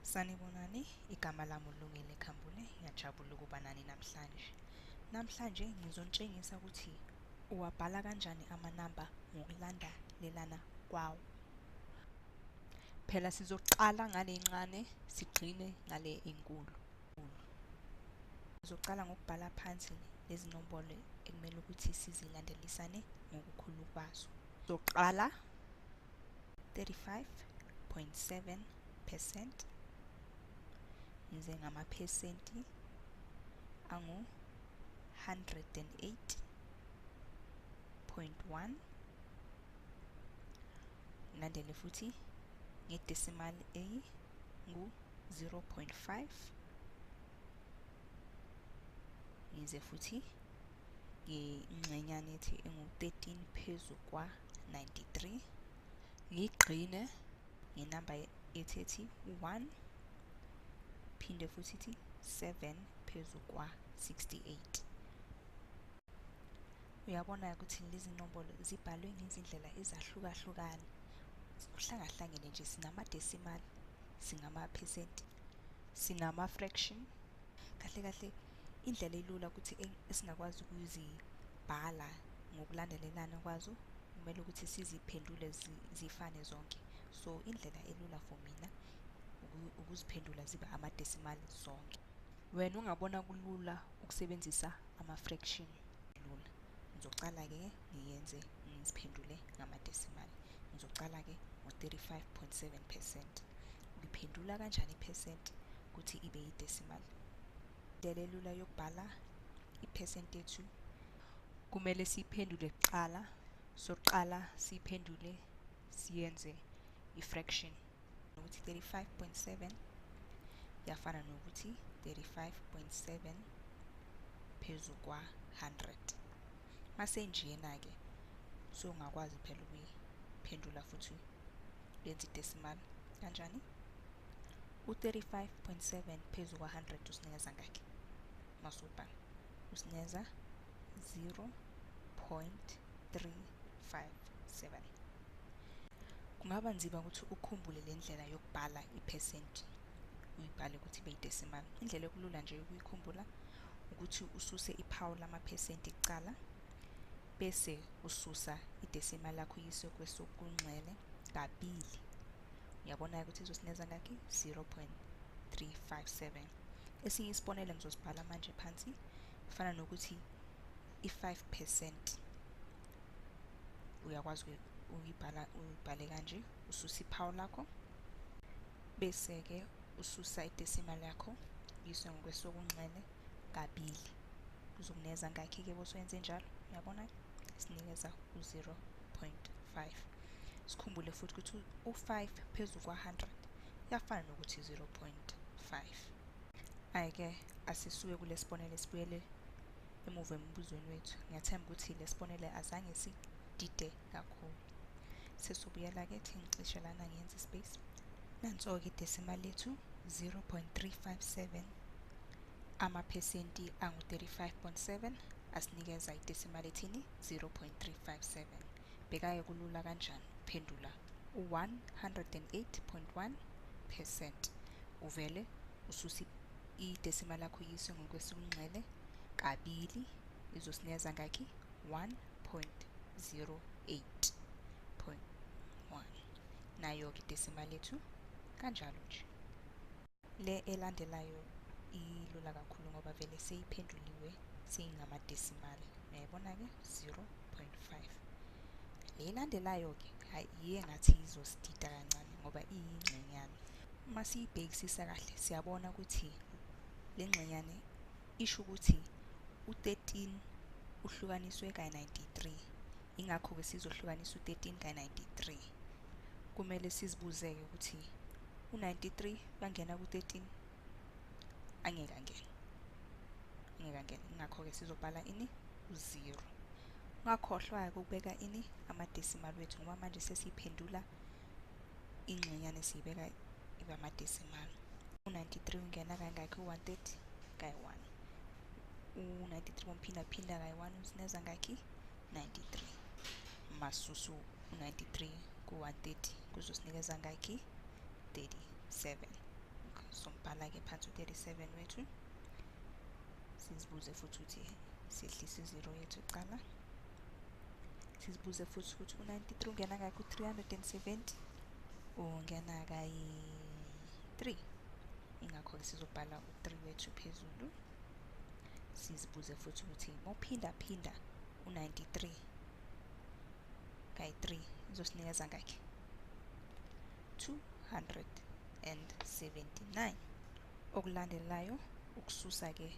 Sanibonani, igama lami uLungile Khambule, ngiyajabula ukuba nani namhlanje. Namhlanje ngizonitshengisa ukuthi uwabhala kanjani amanamba ngokulandelelana kwawo. Phela sizoqala ngale ncane sigcine ngale enkulu. Sizoqala ngokubhala phansi lezi nombolo ekumele ukuthi sizilandelisane ngokukhulu kwazo. Sizoqala 35.7%, ngize ngamaphesenti angu 108.1, ngilandele futhi ngedecimal engu 0.5, ngize futhi ngengxenyana ethi engu 13 phezu kwa 93, ngigcine ngenamba ethi 1, phinde futhi ithi 7 phezu kwa 68. Uyabona ukuthi lezi nombolo zibhalwe ngezindlela ezahlukahlukane, kuhlangahlangene nje. Sinama-decimal, singama-percent, sinama-fraction. Kahle kahle indlela elula ukuthi esingakwazi ukuzibhala ngokulandelelana kwazo, kumele ukuthi siziphendule zifane zonke. So indlela elula for mina ukuziphendula zibe ama-decimal zonke. Wena ungabona kulula ukusebenzisa ama-fraction lula. Ngizocala-ke ngiyenze ngiziphendule ngama-decimal. Ngizocala-ke ngo-35.7%. Uyiphendula kanjani i-percent ukuthi ibe yi-decimal? Indlela elula yokubhala i-percent yethu kumele siyiphendule kuqala. Soqala siyiphendule siyenze i-fraction. Ukuthi 35.7 yafana nokuthi 35.7 phezu kwa 100. Mase njena-ke so ungakwazi phela ukuyiphendula futhi yenze i-decimal kanjani? U-35.7 phezu kwa 100 usinikeza ngakhi? Masubhala usinikeza 0.357. Kungaba nzima ukuthi ukhumbule le ndlela yokubhala i-percent, uyibhale ukuthi ibe yi-decimal. Indlela ekulula nje ukuyikhumbula ukuthi ususe iphawu lamaphesenti kuqala, bese ususa i-decimal yakho uyise kwesokunxele kabili. Uyabona ukuthi izosinikeza ngakhi? 0.357. Esinye isibonelo ngizosibhala manje phansi, fana nokuthi i-5% uyakwazi uyibhala, uyibhale kanje, ususa iphawu lakho bese-ke ususa i-decimal yakho uyise ngokwesokunxele kabili. Kuzokunikeza ngakhi-ke bosoyenze njalo? Uyabona, sinikeza u-0.5. Sikhumbule futhi ukuthi u-5 phezu kwa-100 yafana nokuthi 0.5. Hhayi-ke asisuke kulesibonelo sibuyele emuva embuzweni wethu. Ngiyathemba ukuthi lesibonelo azange sidide kakhulu. Sesubuyela-ke thi ngicishe lana ngiyenze ispace. Nanso-ke idecimal yethu 0.357, amaphesenti angu-35.7 asinikeza idecimal ethini 0.357. Bheka-ke kulula kanjani uphendula u-108.1%. Uvele ususe idecimal yakho uyise ngokwesinxele kabili, izosinikeza ngakhi? 1.08.1. Nayo-ke idecimal yethu kanjalo nje. Le elandelayo ilula kakhulu ngoba vele seyiphenduliwe seyingama-decimal. Uyayibona-ke 0.5. Le elandelayo-ke hhayi iye ngathi izosidida kancane ngoba iyingxenyana. Uma siyibhekisisa kahle siyabona ukuthi le ngxenyane isho ukuthi u-13 uhlukaniswe ka-93. Ingakho-ke sizohlukanisa u-13 ka-93. Kumele sizibuze-ke ukuthi u-93 uyangena ku-13? Angeke angene. Angeke angene. Ingakho-ke sizobhala ini? U-0. Ungakhohlwa-ke ukubeka ini? Ama-decimal wethu ngoba manje sesiyiphendula ingxenyane siyibeka ibe ama-decimal. U-93 ungena kangakhi u-130? Kayi-1. U-93 umphindaphinda kayi-1 usinikeza ngakhi? 93. Masusu u-93 ku-130 kuzosinikeza ngakhi? 37. Sombhala-ke phansi u-37 wethu, sizibuze futhi ukuthi sehlise i-0 yethu kuqala. Sizibuze futhi ukuthi u-93 ungena ngakhi ku-370, ungena kayi-3, ingakho-ke sizobhala u-3 wethu phezulu. Sizibuze futhi ukuthi mawuphindaphinda u-93 kayi-3 izosinikeza ngakhi? 279. Okulandelayo ukususa-ke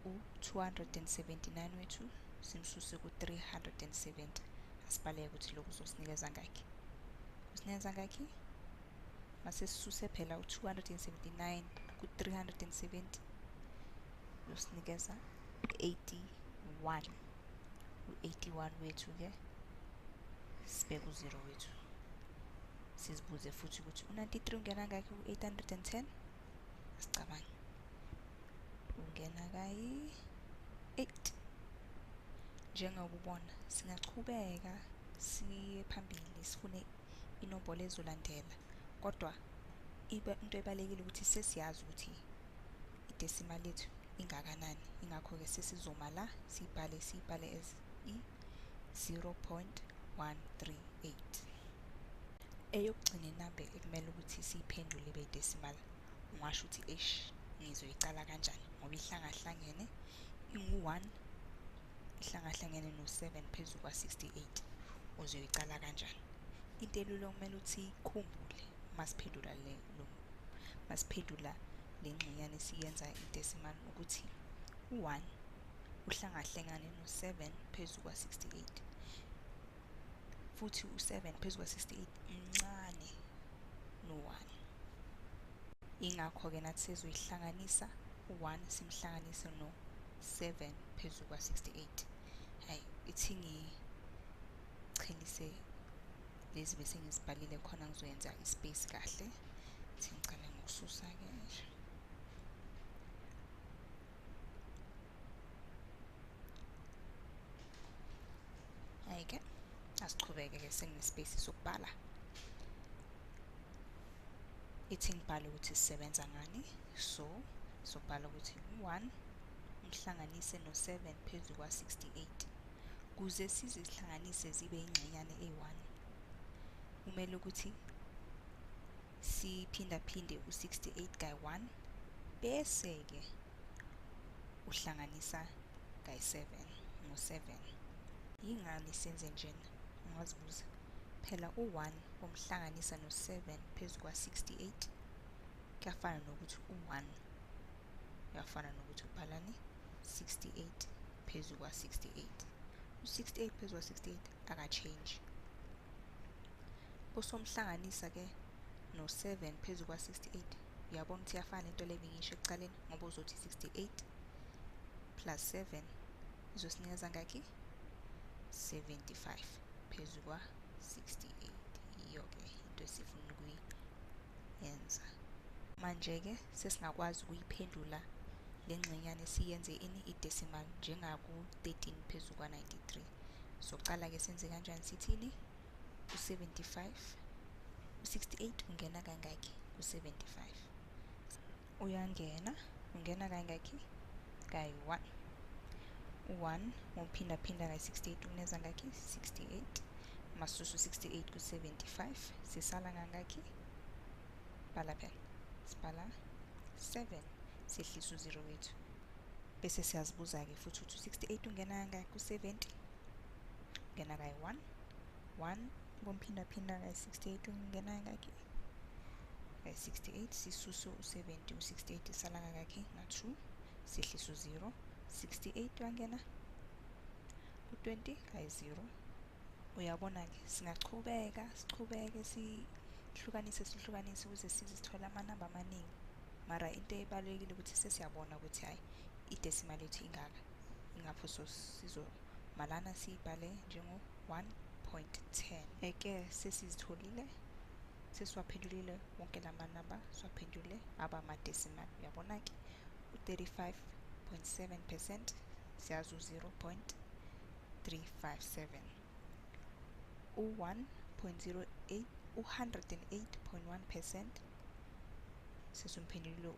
u-279 wethu simsuse ku-370. Asibaleke ukuthi lokhu kuzosinikeza ngakhi. Kusinikeza ngakhi? Mase sisuse phela u-279 ku-370 uzosinikeza 81. U-81 wethu-ke sibeke u-0 wethu. Sizibuze futhi ukuthi u-93 ungena ngakhi ku-810? Asicabange. Ungena kayi-8. Njengoba ubona singachubeka siye phambili sifune inombolo ezolandela, kodwa into ebalulekile ukuthi sesiyazi ukuthi idecimal yethu ingakanani, ingakho-ke sesizoma la siyibhale as i-0.138. Eyokugcina inamba ekumele ukuthi siyiphendule ibe idecimal, ungasho ukuthi eish ngizoyicala kanjani ngoba ihlangahlangene ingu-1 ihlangahlangene no-7 phezu kwa-68, uzoyicala kanjani? Into elula okumele ukuthi ikhumbule masiphendula le ngxenyana esiyenza idecimal ukuthi u-1 uhlangahlangane no-7 phezu kwa-68, futhi u-7 phezu kwa-68 mncane no-1. Ingakho-ke nathi sezoyihlanganisa u-1 simhlanganise no-7 phezu kwa-68. Hayi, ithi ngichelise lezi bese ngizibhalile khona ngizoyenza ispace kahle. Ithi ngicale ngokususa-ke nje. Hhayi-ke asichubeke-ke, sengine-space sokubhala. Ithi ngibhale ukuthi sisebenza ngani. So sobhala ukuthi u-1 umhlanganise no-7 phezu kwa-68 kuze sizihlanganise zibe ingxenyane eyi-1. Kumele ukuthi siphindaphinde u-68 kayi-1 bese-ke uhlanganisa kayi-7 ngo-7. Yingani senze njena? Ungazibuza. Phela u-1 umhlanganisa no-7 phezu kwa-68 kuyafana nokuthi u-1 uyafana nokuthi ubhalani 68 phezu kwa-68. U-68 phezu kwa-68 aka-change. Usomhlanganisa-ke no-7 phezu kwa-68, uyabona ukuthi iyafana lento le bengisho ekuqaleni, ngoba uzothi 68 plus 7 izosinikeza ngakhi? 75 phezu kwa-68. Yiyo-ke into esifuna ukuyenza. Manje-ke sesingakwazi ukuyiphendula le ngxenyane siyenze ini idecimal njengaku-13 phezu kwa-93. Soqala-ke senze kanjani? Sithini? U-75, u-68 ungena kangaki ku-75? Uyangena, ungena kangaki? Kayi-1. U-1 ngokuphindaphinda kayi-68 uneza ngakhi? 68. Masusu 68 ku-75 sisala ngangakhi? Bala phela, sibhala 7, sehlisa u-0 wethu. Bese siyazibuza-ke futhi ukuthi u-68 ungena kangaki ku-70? Ungena kayi-1. 1 ngomphindaphinda kayi-68 ungena kangaki? Kayi-68. Sisuse u-70, u-68 isala kangaki? Nga-2, sehlisa u-0. 68 uyangena ku-20 kayi-0. Uyabona-ke singachubeka sichubeke sihlukanise sihlukanise ukuze size sithole amanamba amaningi, mara into ebalulekile ukuthi sesiyabona ukuthi hhayi idecimal yethu ingaka, ingapho sizomalana siyibhale njengo-1.10. Eke sesizitholile, sesiwaphendulile wonke lamanamba, siwaphendule aba ama-decimal. Uyabona-ke u-35.7% siyazi u-0.357, u-1.08, u-108.1% Sesumphendulile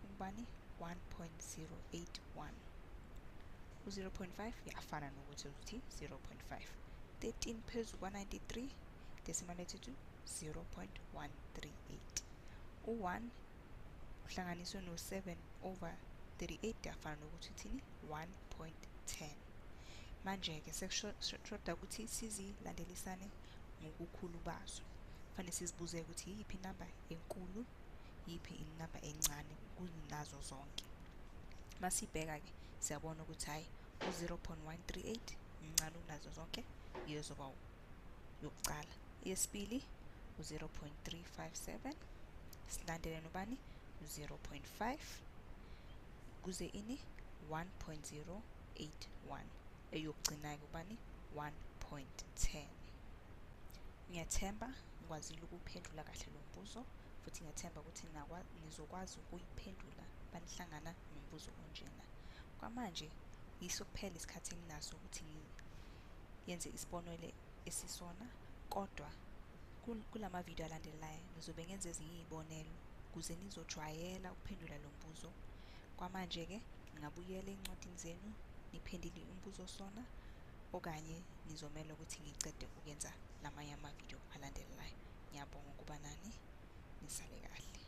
ubani? 1.081. U-0.5 yafana nokuthi uthi 0.5. 13 phezu kwa-93 decimal yethu 0.138. U-1 uhlanganiswe no-7 over 38 yafana nokuthi uthini? 1.10. Manje-ke sekushoda ukuthi sizilandelisane ngokukhulu bazo. Kufanele sizibuze ukuthi iyiphi inamba enkulu, iyiphi inamba encane kunazo zonke. Masibheka-ke siyabona ukuthi hhayi u-0.138 mncane kunazo zonke, iyozoba yokuqala. Eyesibili u-0.357, silandele nobani? U-0.5 kuze ini? 1.081. Eyokugcina-ke ubani? 1.10. Ngiyathemba ngikwazile ukuphendula kahle lo mbuzo, futhi ngiyathemba ukuthi nizokwazi ukuyiphendula banihlangana nombuzo onjena. Kwamanje yiso kuphela isikhathi enginaso ukuthi ngiyenze isibonelo esisona, kodwa kulama video alandelayo ngizobe ngenza ezinye izibonelo ukuze nizojwayela ukuphendula lo mbuzo. Kwamanje-ke ningabuyela ey'ncwadini zenu niphendule umbuzo osona, okanye nizomela ukuthi ngicede ukwenza lamanye amavidiyo alandelayo. Ngiyabonga ukuba nani, nisale kahle.